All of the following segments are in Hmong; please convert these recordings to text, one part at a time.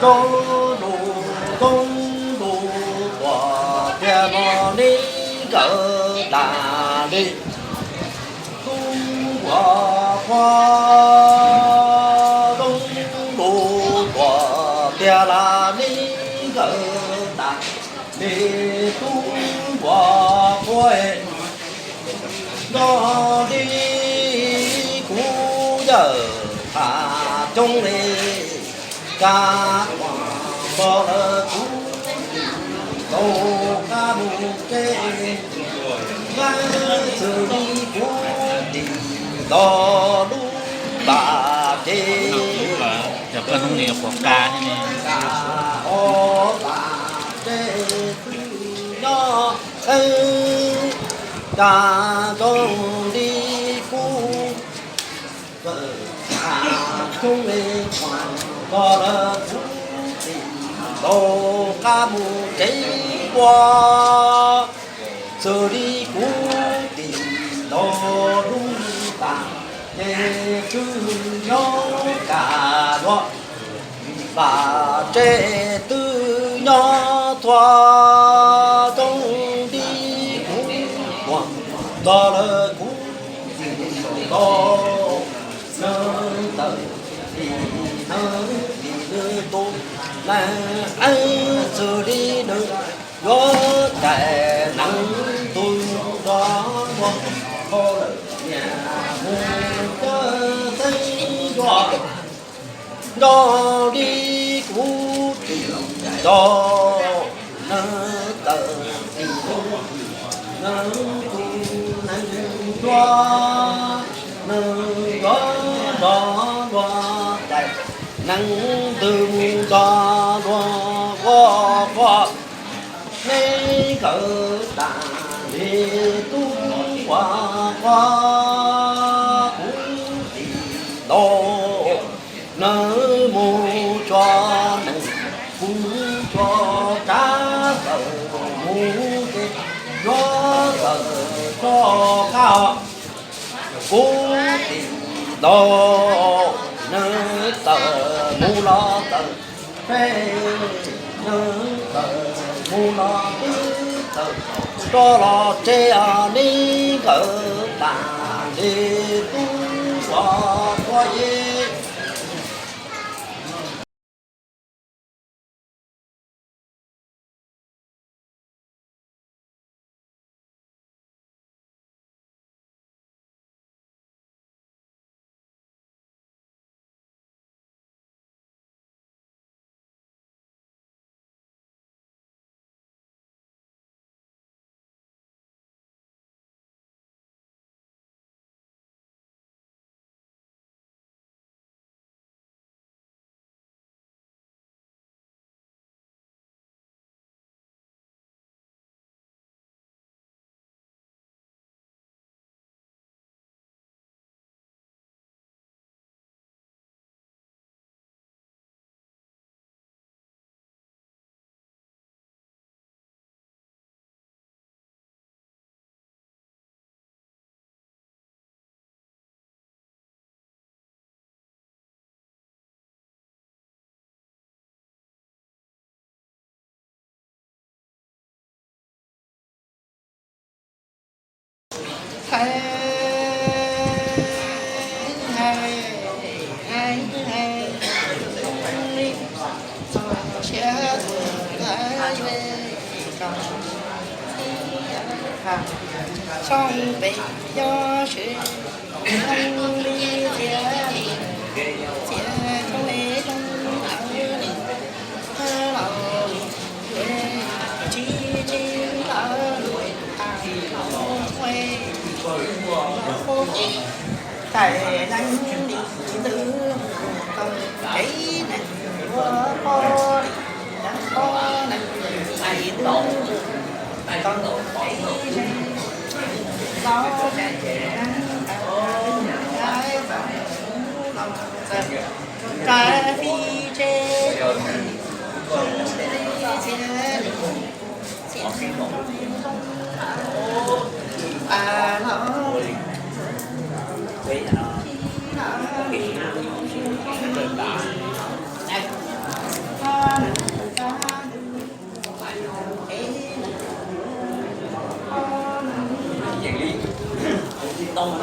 Zoo lus zoo lus tuaj tiag no ne nkawd tas li. Tub npua qhua zoo lus tuaj tiag las ne nkawd tas li. Tub npua qhua nrog li kuv yawm tham coob li, cas kuam npog lawm kuv tim ntaus qab mus tsev, nqa xws li kuv tim ntaus lub pas tsev, o pas tsev twb nyob qeeb, cas zoo li kuv txawm tham coob li, kuam npog lawm kuv tim ntaus qab mus tsev ua, xws li kuv tim ntaus lub pas tsev twb nyob kas dua, pas tsev twb nyob txhua, zoo li kuv kuam npog lawm kuv tim ntaus, nws tawm tim nws tim nws tus nees eeb, xws li nws yuav cais nees tus nrog mus, hau lawm niam mus cawm xeeb ncuab, nrog li kuv tim ntaus, nws tawm tim nws tus nees ncuab, nws yuav nrog luag cais nees ntws mus nrog luag ua quaj. Ne nkawd tas li, tub npua qhua kuv tim ntaus, nws mus tso nees, kuv tso rab tawm mus ces yuav tawm tso qab, kuv tim ntaus, nws tawm mus los tawm tsev, nws tawm mus los twb tawm rov los tsev, ne nkawd tas li, tub npua qhua yeej Tais neeg li ntws mus tau, kev neeg ua poj li, neeg poj neeg li ntws mus tau, kev neeg los neeg ais txawm mus los txawm, rais fij tsev txiav li Zoo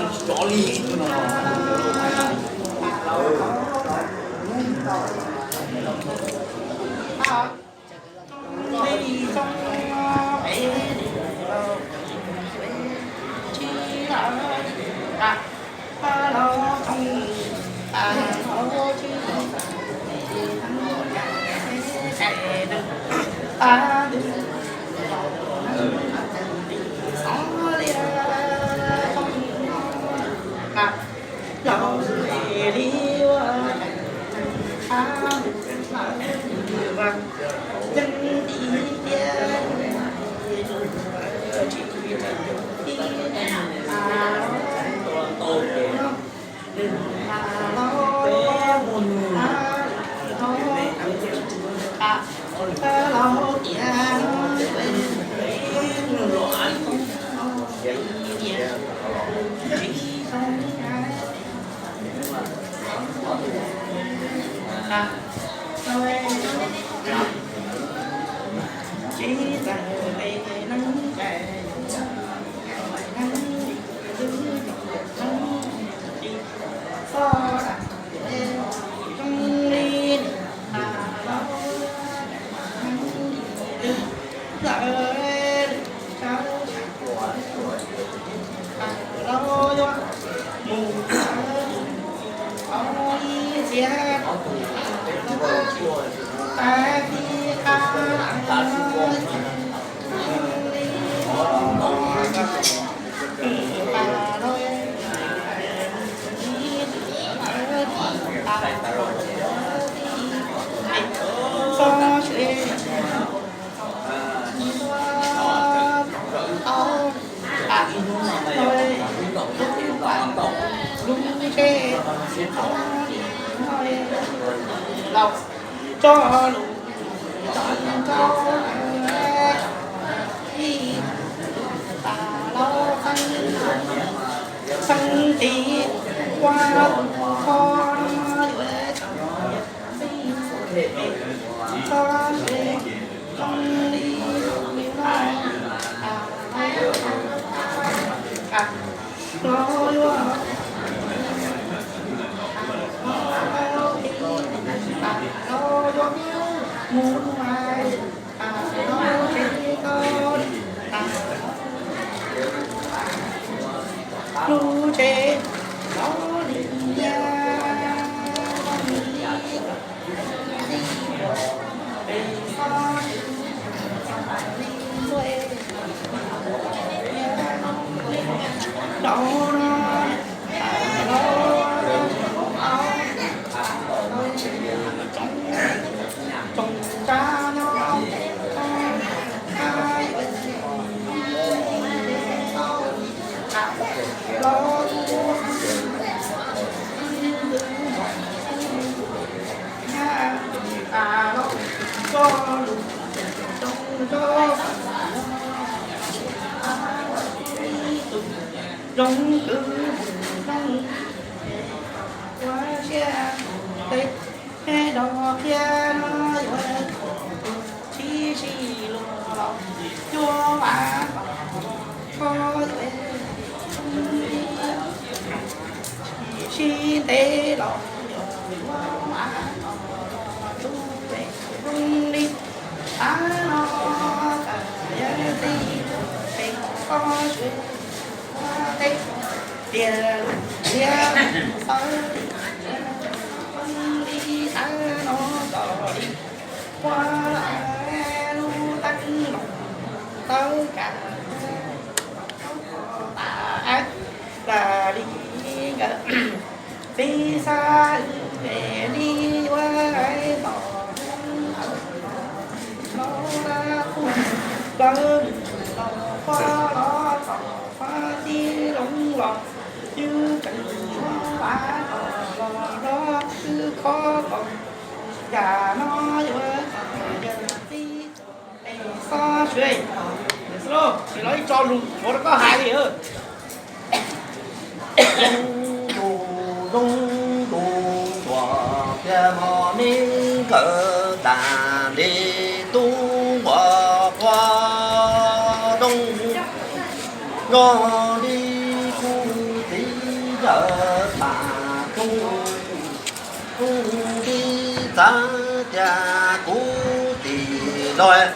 kwv zoo ua siab teb, dog qhia no yuav tsis sib luag los cuab vas kho yuav sib ntev los yuav vas lub pem zoo li tav no tawm yawg tij pem koj sawv ua teb tiag lub liab xawb li tav no txom li ua lub teeb los tawb kas tas tas li nkawd txiv xav li yuav tos los lawv los qhuav los txom qhuav tib loo los yus tseem yuav vas los los los twb khob los cas no yuav tos yawg txiv. Ê, xo sw, ê, xo, ces los ib tso lus tshuav rau koj hais li. Zoo tus zoo tus tuam tiag mog, neb nkawd tas li tub nquas qhua zoo zoo li kuv txiv. Tias kuv tij laug,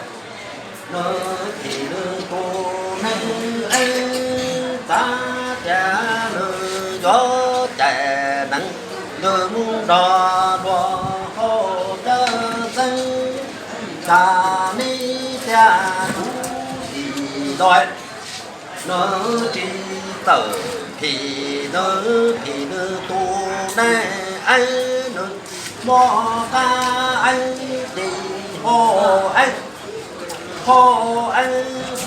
nws phim nws tus neeg es, xav tias nws yuav cais nees ntws mus nrog luag hauv cawv xeeb. Cas nej tias kuv tij laug, nws tsis txawj phim, nws phim nws tus neeg es, nws mob qab es, tis hau es, hau es,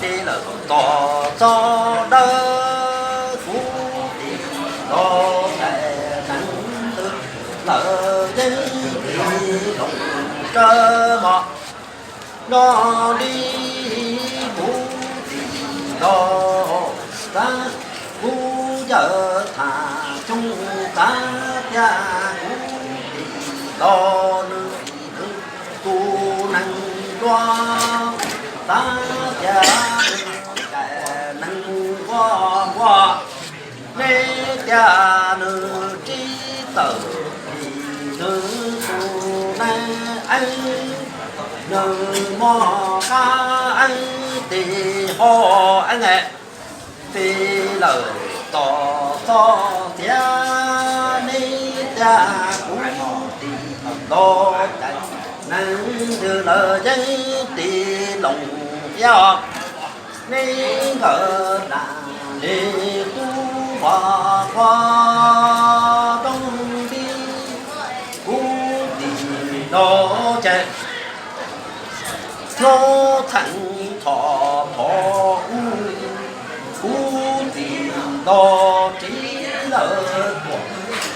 tis lawm tom txog dawb. Kuv tij laug, cais nees ntws lawm yeej tis loos tsawv mos. Nyob li kuv tij laug, xav kuv yawm tham xyoo, xav tias kuv tij laug, nws tus neeg luag, xav tias nws cais nees nquag nquag. Nej tias nws tsis txawj phim, nws tus neeg es, nws mob qab es, tis hau es, tis lawm tom txog tiag. Nej tias kuv tij laug, cais nees ntws lawm yeej tis loos thiab. Nej nkawd dab li tub vos quag rooj li, kuv tij laug ces hnub theej thom thom ub, kuv tij laug tsiv lawm tuam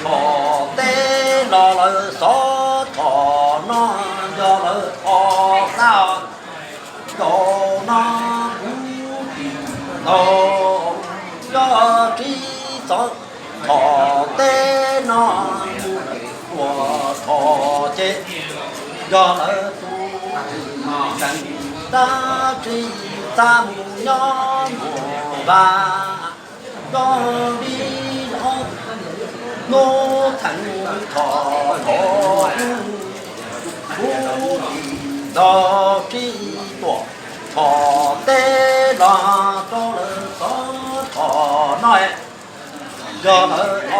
thom teb los lawm xov thom no, yog lawm ob xab nkaus no, kuv tij laug yog tsiv xov thom teb no mus lawm tuam thom ces, yog lawm tus tseem tab tsis xav mus nyob mus vaj. Nyob li ob hnub theej thom thom ub, kuv tij laug tsiv tuam thom teb los rau lawm xov thom no, yog lawm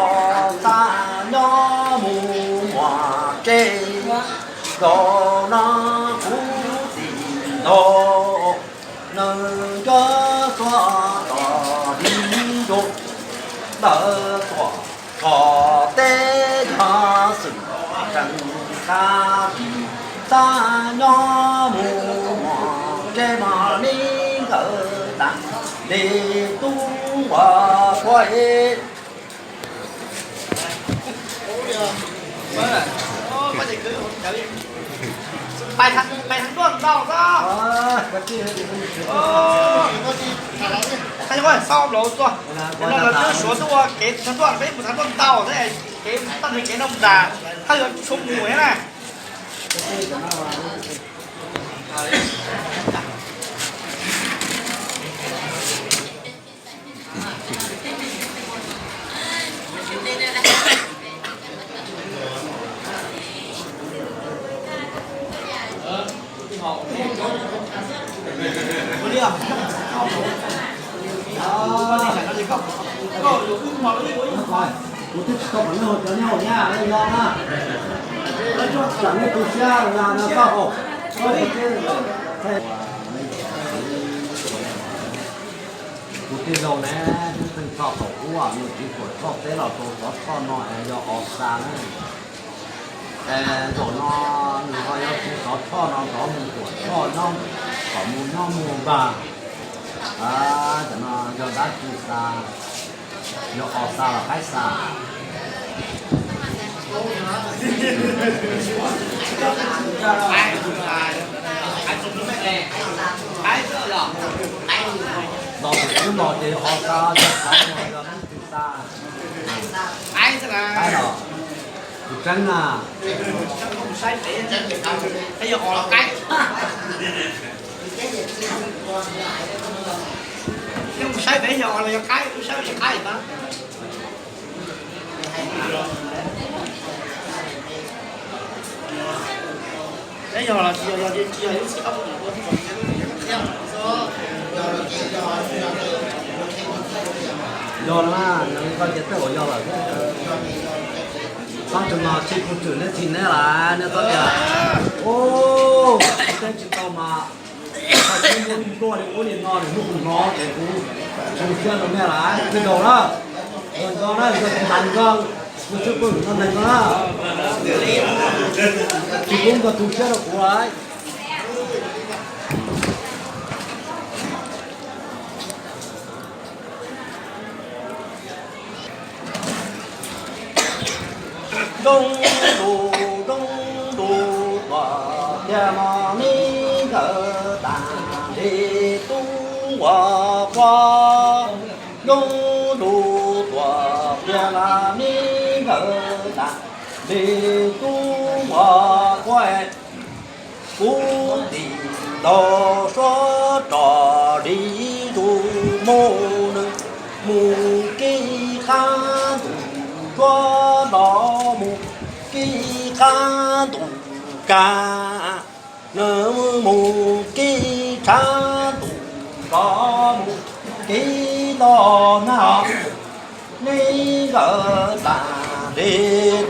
ob xab nyob mus muag tsev. Zaum no kuv tij laug, nws cov xuab tog li ntsuj lawm tuam thom teb, yog xwm tseem qab tsis xav nyob mus muag tsev, mas nej nkawd dab li tub vos quag es. Pais thav ntuaj ntau xwb. Thav ntuaj ntau tuaj, no lawv twb suav tuaj ua kev thav ntuaj, peb mus thav ntuaj ntau xwb, kev toj kev no mus tas, thawj yuav tsum mus thiab na. Kuv twb tsis tau kom nej hu cov nyob hauv nyab no na. Tsam nej tu siab no koj haus. Kuv tij laug ne, twb txog thaum ub nws txiv tuam tshoj teb los rau xov tshoj no es yog os xa na. Es zaum no nws ho yuav txiv xov tshoj no rov mus tuam tshoj nyob, kom mus nyob mus npag. Cov no yog dab tsi xa? Yog os xa los qaib xa? Los tus twb los ces os xa, yog qaib no yog dab tsi xa? Qaib los? Tus tseeb na. Saib peb yog os los yog qaib, wb saib yog qaib na. Yog los tsis yog, yog tsis yog, yus tsis qab mus ua tib qhov thiab. Yog na, yog li koj tias tej zaum yog lawm thiab. Pab tus no tsis pum tswm neb txhim neb lawm, neb txhob tias, u, teb tsis tau mas, tsis muaj nplua li ub li no, nws muaj tus no ces kuv tsis siab rau neb lawm, tsis tau na. Nco na, nco tsis tas nco, nco tsis pum nco neeg no na. Tsis pub nco tu siab rau kuv lawm. Zoo dub, zoo dub tuaj tiag mas me nkawd tas li tub ua quaj. Zoo dub tuaj tiag mas me nkawd tas li tub ua quaj. Kuv tij laug Suav Roj Lis tus muam nws mus kev qab ntuj tsuag los mus kev qab ntuj kab, nws mus kev tshav ntuj los mus kev los nag. Me nkawd tas li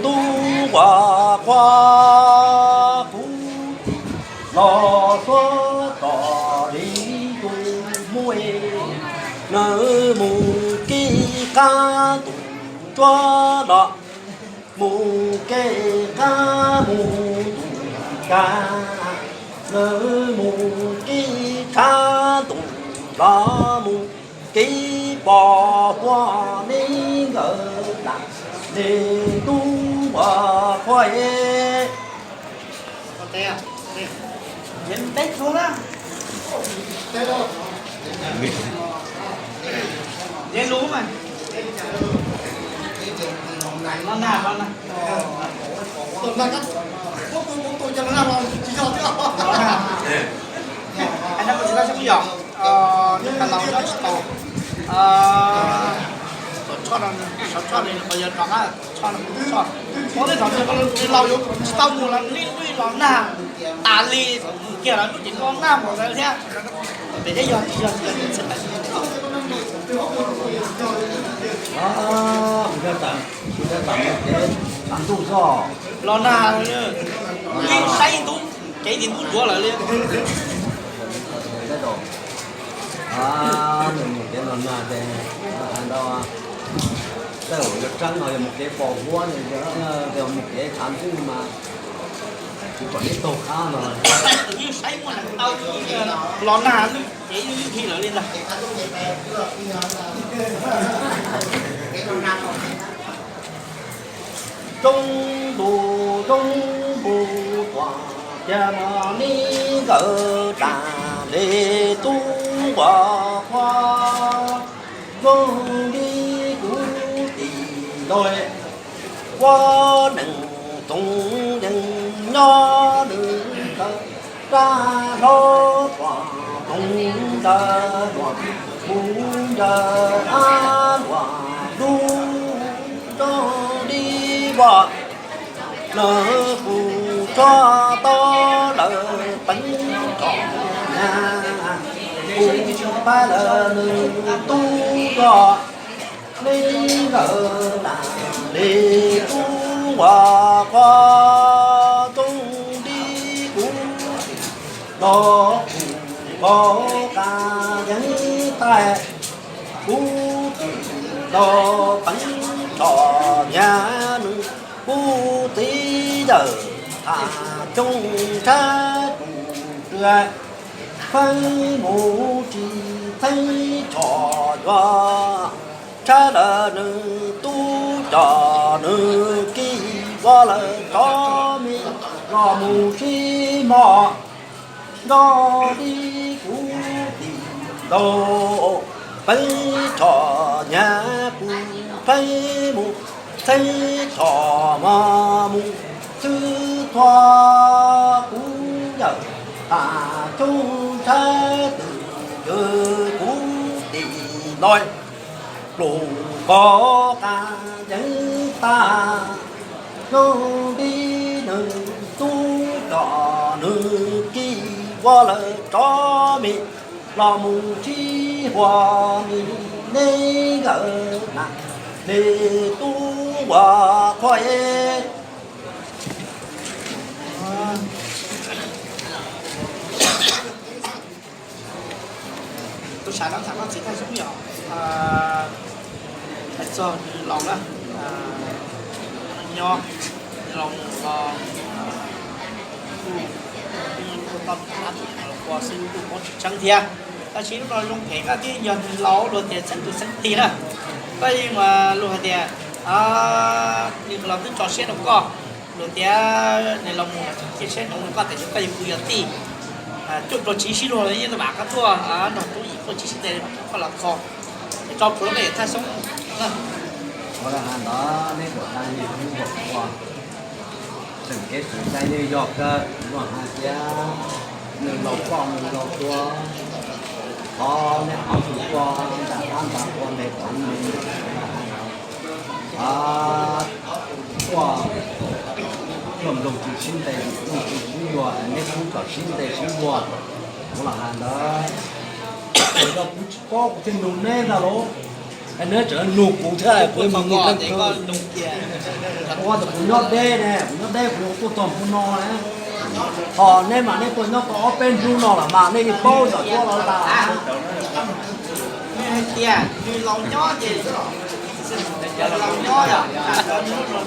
tub ua quaj, kuv tij laug Suav Roj Lis tus muam nws mus kev qab ntuj tsuag los mus kev qab mus ntuj kab, nws mus kev tshav ntuj los mus kev pos huab, me nkawd tas li tub ua quaj. Ua ntej thaum twg los tsis tau mus los lij lwj los nag tas li, kiag los lub cev los nag mus lawm thiab. Pem thiab yog tsis yog tsis yog. Kuv kuv tam mus kev tav ntuj xwb. Los nag, yeej saib ntub, kev tim ntub ntsuav lawm li. Nws mus kev los nag ces hais ntau, tej zaum yuav tseeb no yog mus kev pos huab, yog mus kev tav ntuj mas tsis pom neb taug qab no. Yeej saib muaj neeg tau, los nag ces yeej ib khi lawm li ntag. Zoo ntuj zoo ntuj tuaj tiag mas me nkawd tas li tub ua quaj. Zoo li kuv tij laug Suav neej txoov yeej nyob nws ntawd, rab hlau tuaj txoov ntawd luag mus ntawd ab luag lub, zoo li ua lawv kuj tso tau lawv peev rau nyab, kuj pab lawv nws tub rog, li lawv tas li tub ua quaj, zoo li kuv los kuv nkaus qas yeev tais, kuv tij laug peev rau nyab nws, kuv txiv yawm tham tsooj tshab tus twg, feeb mus tsis txheeb tsho yuav tshab lawm nws tub coj nws kiv ua lawm tso me los mus sib mog. Nrog li kuv tij laug peev tsho nyab, kuv feeb mus txheeb tsho mog mus xwb txhua, kuv yawm tham tsooj tshab tus twg, kuv tij laug pluj nkaus qas yeev tag, zoo li nws tub coj nws Poj lawv rov mis los mus sib huas, neb nkawd na, neb tub uas qhuab es. Tus sam no tham koj txiv Thaj Xyoob yog hais txog nws laus na, nyob laus mus los kuj ua tau tus av tus qhua xwb kuj muab tsis tseeb thiab. Tab sis lub no zoo phem koj thiab yog nws laus luag tias txheeb tus txheeb tig na. Koj yeej mas luag hais tias nws laus twb tso siab rau koj, luag tias nws laus mus cia siab rau koj tias koj yog kwv yog tij. Cuaj pluag tsiv sib luag yeej vam koj tuaj nrog tub yim tuaj tsis sib ntes koj los kho. Es tso plhuav koj yawm Thaj Xyoob na. Ua li hais ntawd neb ua dab neeg ua ua, tseem kev xwm txheej yeej yog kawg, luag hais tias nws laus ploj nws laus tuag, thov neb qhov tus ua nram qab nram ua ntes tau nws. Ua, ua nploog tsis sib ntes, nploog tsis sib yuav, neb kuj txawm sib ntes sib yuav. Kuv los hais ntawd, yog kuv tsis paub kuv thiaj nug neb ntag lauj. Es neb tseem nug kuv thiab, kuv mus nug kawg. Ua tas kuv nyob deb ne, kuv nyob deb kuv tuaj txog npu no na. Ho neb mas neb tuaj nyob tau ob peb hnub no lawm mas nej yeej paub yam cuab los tas. Nws hais tias nws laus nyob ces, laus nyob yog,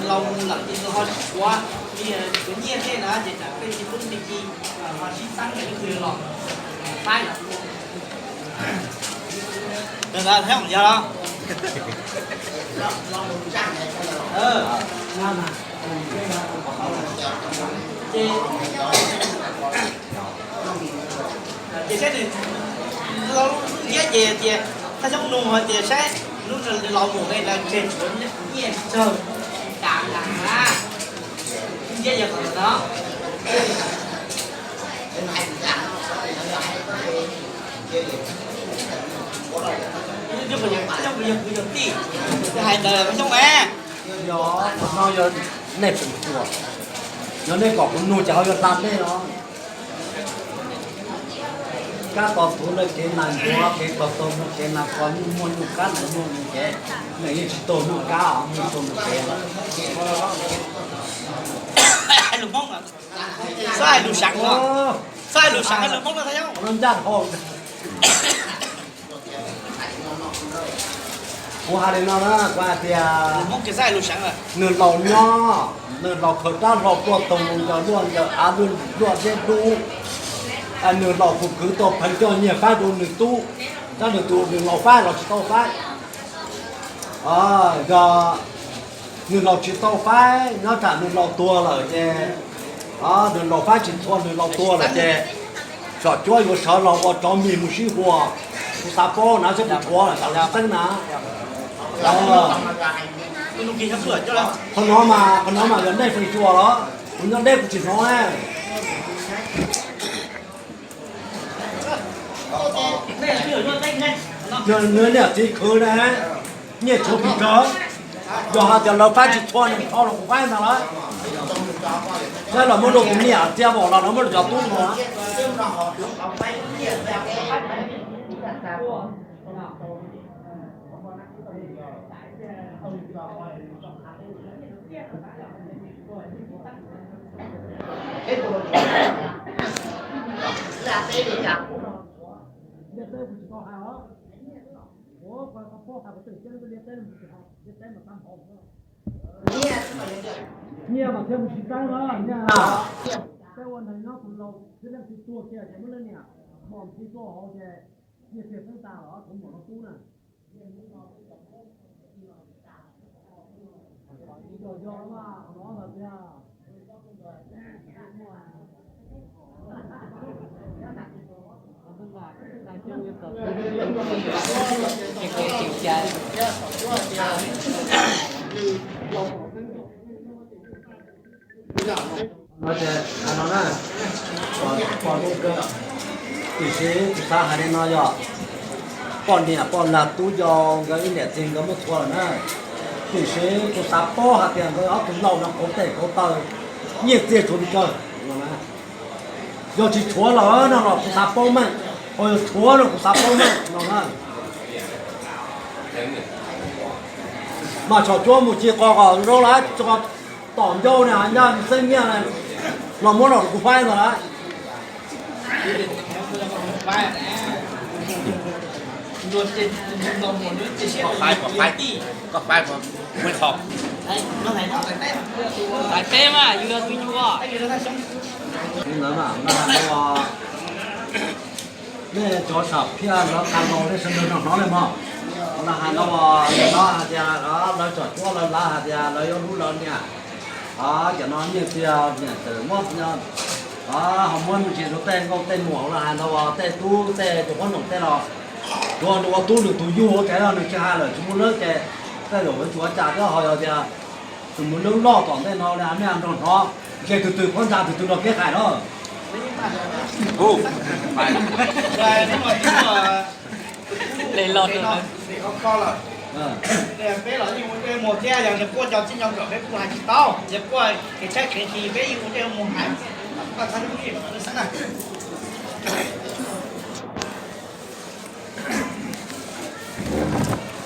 laus mus lawm ces nws ho tsis tshuav, nws tshuav nyiaj tej na ces tsam tej tsis tub tsis ci, ho sib txeeb ces twg los faib. Yog los? Ces ces saib nws, lub ntsiab ces tias Thaj Xyoob nug hais tias saib lub laus mus ne, tseg tshuav nyiaj tsawg, tas tas na. Lub ntsiab yog qhov no. Yog kwv yog tij, hais ntawd Thaj Xyoob mas. Yog, qhov no yog nej feem xyuam, yog nej kom kuv nug ces ho yog hla nej los. Kab tos tuv lawv kev nas ncuav kev tos tau muaj kev nas kos nyuj muaj nyuj kab nas muaj nyuj kev, neeg yeej tsis tau nyuj kab os, muaj tau nyuj kev. Lus Hmoob, txhob hais lus seev, txhob hais lus seev, hais lus Hmoob no tau. Ncaj dhau. Kuv hais li no na, kuv hais tias nws laus nyob, nws laus khaws rab hlau pluaj toog ncaws luaj ncaws av luaj zeb dub, nws laus tus kwv tau pheej coj nyiaj faib rau nws tub, tab nws tus nws laus faib los tsis tau faib. Yog nws laus tsis tau faib, nyob tsam nws laus tuag lawm ces, nws laus faib tsis txhua, nws laus tuag lawm ces tsom cuab yuav sawv los ua tsov mig mus sib huas. Kuv xav paub na, saib kuv tshuav los tsis txeeb na. Qhov no mas, qhov no mas yog nej feem xyuam los, kuv nyob deb kuv tsis hnov na. Yog nws niam txiv khwv na, nyiaj tshuav pes tsawg, yog hais tias lawv faib tsis txhua nws tho los kuv faib ntag lawm. Saib los muab rau tus niam txiv pom los lawv muab rau cov tub no. Nyiaj mas thiaj mus tsis txeeb na, nyiaj na. Peb ua neeg nyob tus laus thiab leej twg tuag kiag ces muab leej niam hmo ntxiv tuaj hauv ces nyiaj txiag txeeb tag los kuv muam no tub na. Yog, yog mas qhov no mas tiag. No ces hais no na, pom zoo kawg, tiam sis kuv xav hais li no yog poj niam poj lag tub yau nkawd ib niam txiv nkawd muab txhua lawm na, tiam sis kuv xav paub hais tias nkawd ob tug laus no kauv tes kauv taw, nyiaj txiag tshuav pes tsawg. Yog tsis tshuav lawm no los kuv xav paub meej, ho yog tshuav no kuv xav paub meej no na. Mas tsom cuab mus ci qos kom zoo lawm, tom ncauj na, nyaj xeeb nyiaj na, los muab los kuv faib ntag lawm. Koj faib, koj faib, koj faib, koj faib, koj faib. Ntawd mas, nej cov sam phiaj lawv qha los nej sawv daws nrog hnov li mog. Lawv hais no, lawv hais tias lawv tsom cuab lawv lawv hais tias lawv yuav hlub lawv niam. Cov no nyiaj txiag niam txawm muab, ho muab me ntsis rau tej nkauj tej muam lawv hais no, tej tub tej cov phob noom tej los, tsuav nws ua tub nws tus yug ua ke los nws tsis hais lawm tsis muaj lub ces tej zaum yuav tsum ua cas thiab ho yog tias tus muaj lub loj tom ntej no li nej nrog hnov, ntshe tus twg phob ntsa tus twg nrog kev hais no. Peb los yeej ua dej muag thiab, yog nws quaj cov txij nco nkawm peb kuj hais tsis tau, yog quaj kev tshaib kev nqhis peb yeej ua dej muag hais.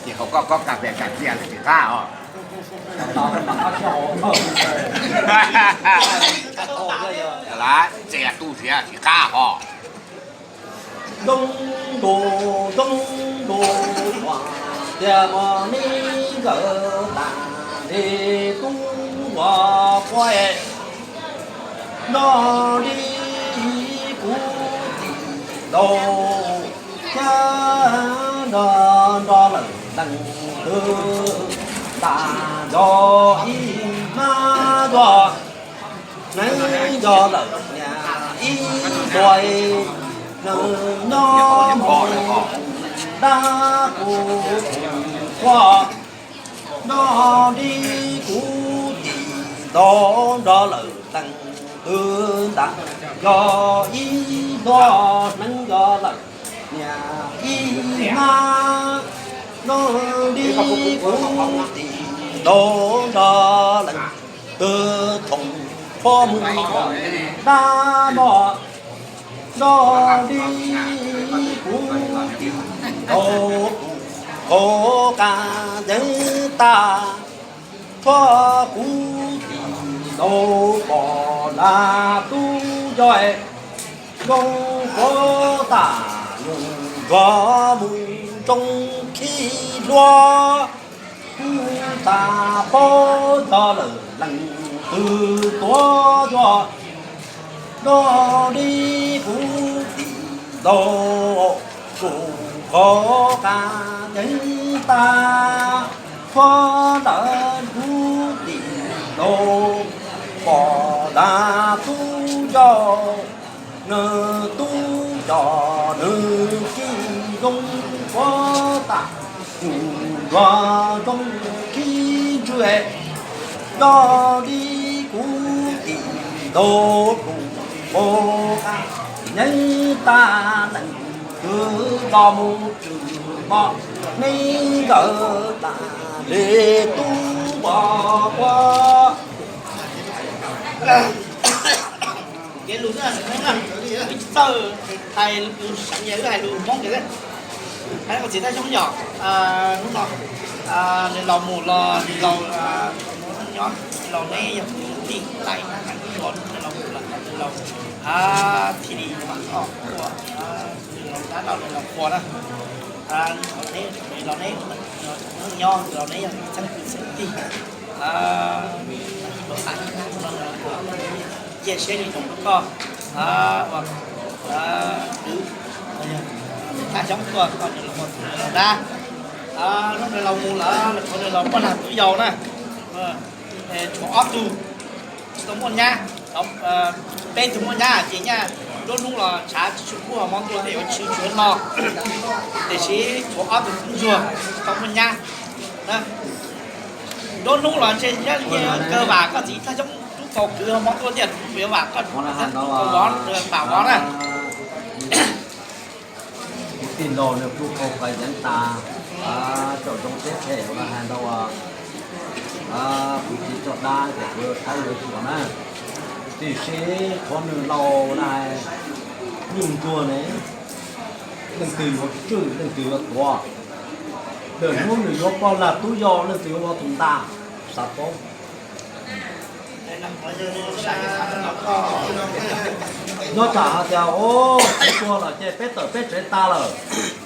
Ces hauv koj kob kas pem kas kiag tsis qab os. Lawv txiav tu siav tsis qab hos. Zoo ntu, zoo ntu, tias mos me nkawd tas li tub uas quaj nrog li kuv tij laug thiab nrog nrog lawm leej twg tas nrog ib hnab nrog neeb nrog lawm niam ib npua nws nyob mus dab kuv quaj nrog li kuv tij laug nrog lawm leej twg tas nrog ib hnab neeb nrog lawm niam ib hnab nrog li kuv tij laug nrog leej twg thoom qhuab mus dab nrog nrog li kuv tij laug tus qhov qab yeeb tag. Txhua kuv tij laug pom lawm tub yog zoo quav tas nws nrog mus tsoo khib hlua. Kuv xav paub yog lawm leej twg tuav yog nrog li kuv tij laug tus qhov qab yeeb tag. Txhua ntawm kuv tij laug pom lawm tub yog nws tub yog nws khib zoo quav tas nws nrog zoo khib ntswg. Yog li kuv tij laug tus qhov qab yeeb tag leej twg los mus tshwm mos me nkawd tas li tub uas quaj. Kev lus na, wb tsis txawj hais lus seev, wb hais lus Hmoob kiag. Hais ua txiv Thaj Xyoob yom, hnub no nws laus mus los nws laus nyob, nws laus neb yog kwv tij tais na, hais hnub no nws laus mus los nws laus thiaj li mam ua, nws laus tab no nws laus qhua na. Nws laus neb nyob, nws laus neb yog txheeb kwv txheeb tij. Ib hnub no cia siab li zoo rau koj, ua kwv, Thaj Xyoob tuaj koj nws laus ua kwv laus dab. Hnub nws laus mus lawm, nws laus poj niam tub yau na, tshuav ob tug tsis tau muaj nyab, peb tug muaj nyab ces nyaj nruab hnub los tshav tsis tshua kub, hmo ntuj tej yuav tshwm tshuav no, tiam sis tshuav ob tug tub ntsuag tsis tau muaj nyab. Nruab hnub los ntshe nyaj kawg vam koj txiv Thaj Xyoob rub kaus kwv, hmo ntuj tiaj rub kaus vam koj, rub kaus vam na. Kuv tij laug nws rub kaus kwv yeeb tas, tsaus zoo thiab phem los hais ntau, kuv tsis tso dab ces kuv thaij yuav tsuas na. Tiam sis qhov nws laus na, nyuj ntsuag ne, leej twg yuav tswj leej twg yuav tuav. Lwm hnub nws yuav poj lag tub yau leej twg yuav ua tus nta, xav paub. Nyob tsam hais tias, o, kuv tuag lawm ces peb tawm peb tsev tas lawm,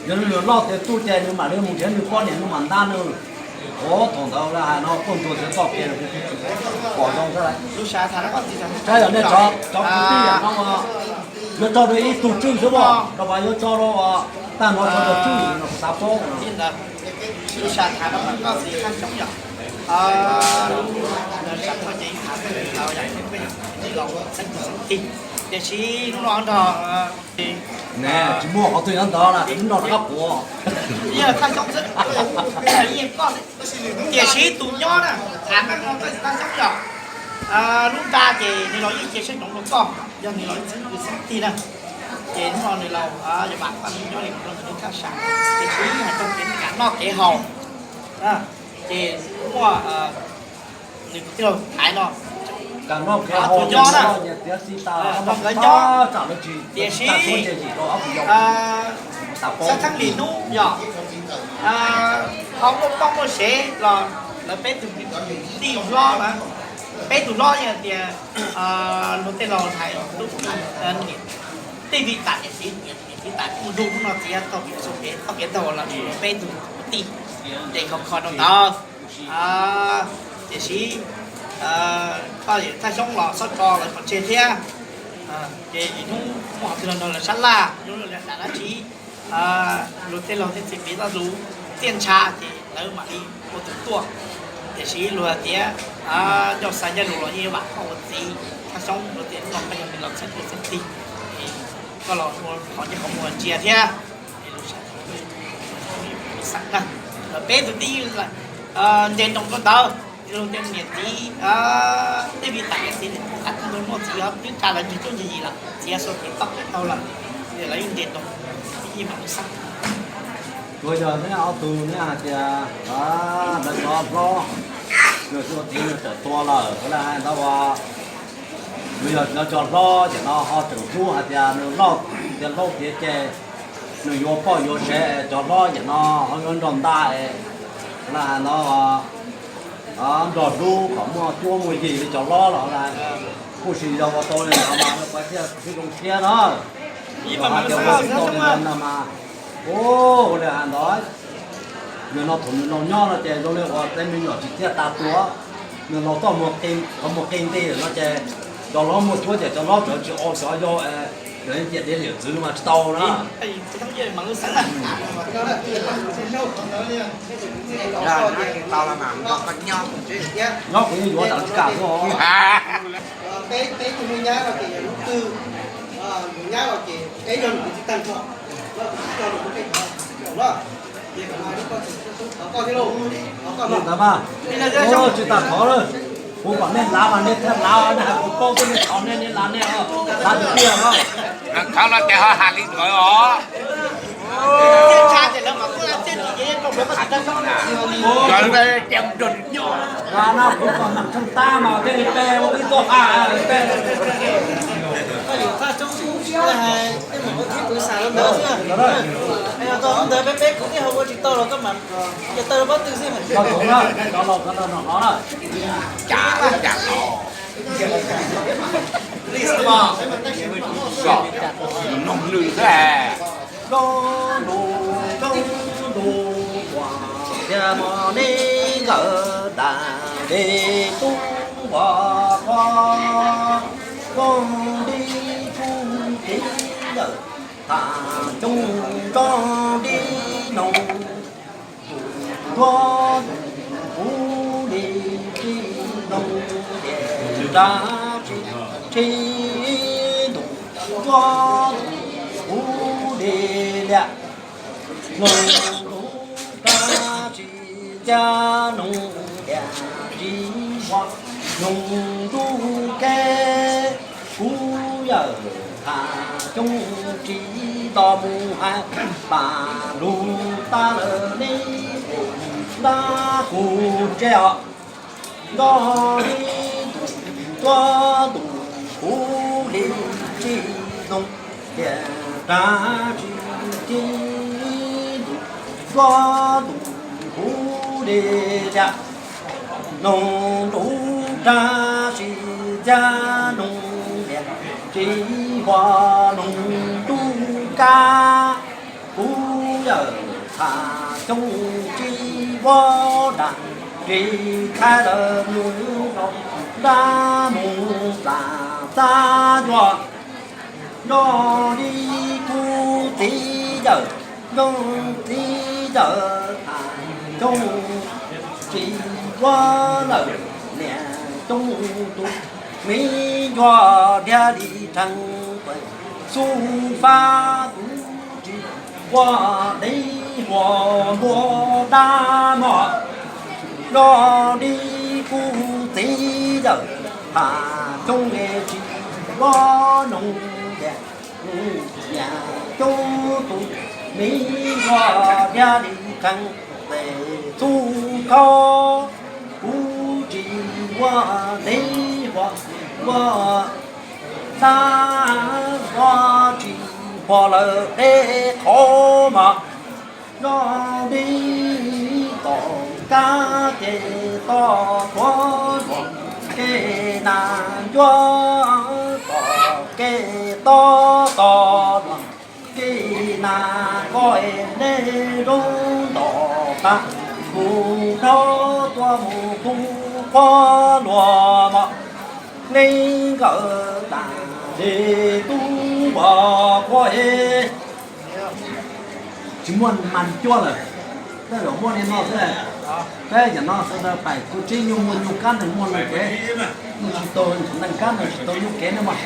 yog nws loj tiav tuj ces nws mam li mus nrhiav nws poj niam nws mam nta nws. O, thaum ntawd lawv hais no poj ntsuag txiav txoj kev los kuv tsis pom zoo thiab lauj. Saib yog nej cov kwv tij no yuav tso rau ib tug tswj xwb los rau mas yuav tso rau tag nrho cov tswj no xav paub. Tiam sis hnub no nrog, ne, tsis muaj qhov twg nyob ntawd na, hnub no rov qab puav. Tiam sis tus nyob na, tham meej no txawj Thaj Xyoob yog, lub nra ces nws los yeej cia siab ntsoov rau koj, yog nws los ib txwv tus xeeb tig na. Ces hnub no nws laus, yog mas koj nyob li mus rau nws lub thaj sam, tiam sis hais txog kev kam noj kev haus, ces muaj nws tus tij laug Thaiv no, tus nyob na, nyob nkawd nyob, tiam sis xab theeb li hnub yog ho muaj poj muaj sev los lawv peb tug tij hlob na, peb tug hlob yog tias luag tej laus hais tub, niam tij tam niam txiv, niam txiv tam kuj mus nrug hnub no txiav tau pem txoj kev toj kev taug los peb tug tij, ces khov kho rau ntawd. Tiam sis koj Thaj Xyoob los txhob tso lawv pov tseg thiab. Ces hnub muaj qhov twg los nrog lawv sab laj, hnub lawv dam dab tsi, luag tej laug thiaj txiv piv txoj lus tiaj ntsha ces lawv mam li ua tus tuaj. Tiam sis luag tias ncauj xav ncauj lus los yeej vam koj ua txiv, Thaj Xyoob luag tias hnub no koj yog nws los txheeb tus xeeb tig, koj los ua qhov ncej qhov muag ntsia thiab. Lawv peb tug tij nce nroos rau ntawd, luag tej niam txiv, tej vi tam niam txiv, qab tij ntuag muaj txiv twb tsa lawv ntsis cuab ntsis yim lawm, txiav xuas kev toj kev taug lawm, lawv yeej nce nroos, yeej mam li xeeb. Tsuas yog neb ob tug neb hais tias lawv cov hlob, nws ua txiv nws tawm tua lawm, lawv hais ntawd uas nws yog lawv cov hlob ces no ho tseem hlub hais tias nws loj tiav hlob tiav ces nws yuav poj yuav sev, cov hlob ces no ho yuav nrog nta es lawv hais ntawd nrog hlub kom muaj cuab muaj yig li cov hlob los lawm. Kuj sis yog ua tau li ntawd mas lawv kuj thiaj sib zoo siab na. Yog hais tias ua tsis tau li ntawd no mas, ua li hais ntawd, yog no thaum nws laus nyob no ces zoo li uas tej me nyuam tsis txiaj tas tuaj, nws laus txoj muag qhov muag qi nti no ces cov hlob muaj cuab ces cov hlob tseem tsis o cov yau, cov ciam diav liam txwv mas tsis tau na. Nyob kuv yeej yuav tam tsis kam xwb os. Ntawd mas, tsis tas thov lawm, kuv kom nej lav mas nej thiaj lav, nej hais kuv paub thiab nej thov nej, nej lav nej, lav tiag tiag os. Thov los ces ho hais li ntawd os. Kuv kom tsheej tab mas thiaj li pe ua ib tuaj ha pe. Ntawd peb peb kwv tij hauv ua tsis tau los koj mam cov taw pob tw xwb mas. Cov laus cov laus no no na. Zoo ntuj zoo ntuj uas thiaj mos neb nkawd tas de tub uas qhov koob nti tsuj kev nkawd tham coob tso nti noog. Tus ntsuag tus kuv li tsis zoo ces nrab tsis tshib ntus, ntsuag tus kuv li liam hloov ntuj nrab tsis cab noog liam tsis muaj noog ntuj kev. Kuv yawm tham coob tsis nto mus hais pam lug tas lawm ne, ntab kuv tsev os. Nrog ib tus ntsuag tus Kuv li tsis zoo, tias rab tsis ci, ntuj zuag ntuj kuv li tias, noog ntuj rab tsis ca, noog tias tsis huam noog ntuj kab. Kuv yawm Thav Xyooj tsis huam dab, tsis thaij lawm mus rau dab mus plam txab ncua. Nrog li kuv txiv yawm, nrog txiv yawm Thav Xyooj tsis huam lawm niam coob tus, me ncua dhia li rhees pes xub fab, kuv tsis huam dev huam npua dab mog. Nrog li kuv txiv yawm Thav Xyooj tsis huam noog tias niam coob tus, me ncua dhia li rhees pes xub khaub, kuv tsis huam dev huam npua dab, kuv tsis huam lawm deb qhov mog. Nrog li tom kab ces toj tuav luag, kev nas ncuab tom kev tob tos luag, kev nas koj es nej zoo ntom qab mus nrog tuaj mus tu qhuab luag mog. Leej nkawm tas ces tub npog quaj es tsis muaj mas cuab lawm. Tej zaum muaj li no xwb. Peb yam no sawv daws pais kuv tsev nyuj muaj nyuj kab neeg muaj neeg kev, nyuj tsis tau neeg kab neeg tsis tau nyuj kev na mog.